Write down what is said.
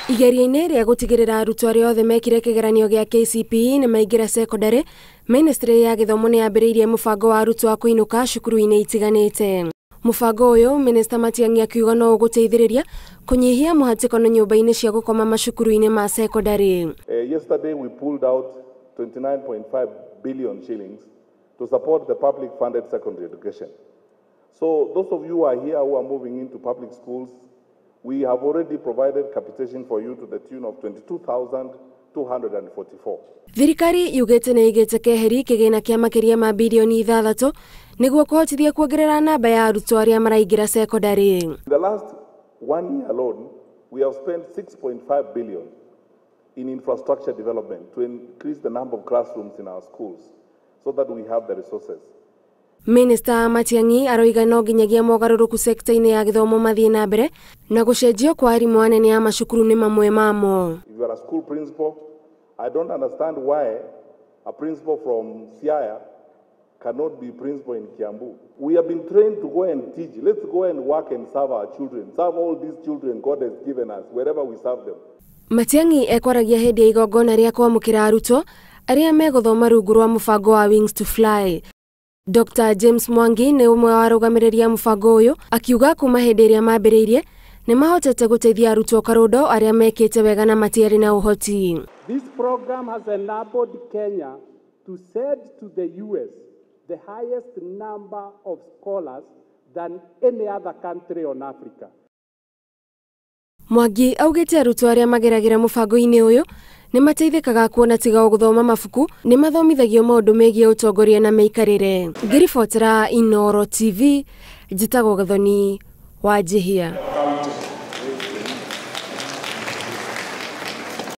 Igeria-inĩ rĩa gũtigĩrĩra arutwo arĩa othe mekire kĩgeranio gĩa KCPE nĩ maingĩra secondary, Ministry ya gĩthomo nĩ yambĩrĩirie mũbango wa arutwo a kũinũka cukuru-inĩ itiganĩte. Mũbango ũyũ Minister Matiang'i akiuga no ũgũteithĩrĩria kũnyihia mũhatĩkano nyũmba-inĩ cia gũkoma macukuru-inĩ ma secondary. Yesterday we pulled out 29.5 billion shillings to support the public funded secondary education. So those of you who are here who are moving into public schools, we have already provided capitation for you to the tune of 22,244. Thirikari yugĩte nĩ ĩigĩte keheri kĩgĩna kĩa makĩria ma birioni 6 nĩguo kũhotithia kuongerera namba ya arutwo arĩa maraingĩra secondary. In the last 1 year alone, we have spent 6.5 billion in infrastructure development to increase the number of classrooms in our schools so that we have the resources. Minister Matiang'i aroiga no nginyagia mogarũrũku sekta-inĩ ya gĩthomo mathiĩ na mbere na gũcenjio kwa arimũ anene a macukuru nĩ mamwe mamo. If you are a school principal, I don't understand why a principal from Siaya cannot be principal in Kiambu. We have been trained to go and teach. Let's go and work and serve our children. Serve all these children God has given us, wherever we serve them. Matiang'i ekwaragia hĩndĩ ya igongona rĩa kwamũkĩra arutwo arĩa megũthoma rungu rwa mũbango wa Wings to Fly. Dr. James Mwangi nĩ ũmwe wa arũgamĩrĩri a mũbango ũyũ akiuga kuma hĩndĩ ĩrĩa mambĩrĩirie nĩ mahotete gũteithia arutwo karũndo arĩa mekĩte wega na matiarĩ na ũhoti. This program has enabled Kenya to send to the US the highest number of scholars than any other country on Africa. Mwangi augĩte arutwo arĩa mageragĩra mũbango-inĩ ũyũ nĩ mateithĩkaga kuona tiga o gũthoma mabuku nĩ mathomithagio maũndũ megiĩ ũtongoria na mĩikarĩre. Ngĩribotera Inooro TV, njĩtagwo Gathoni Wanjihia.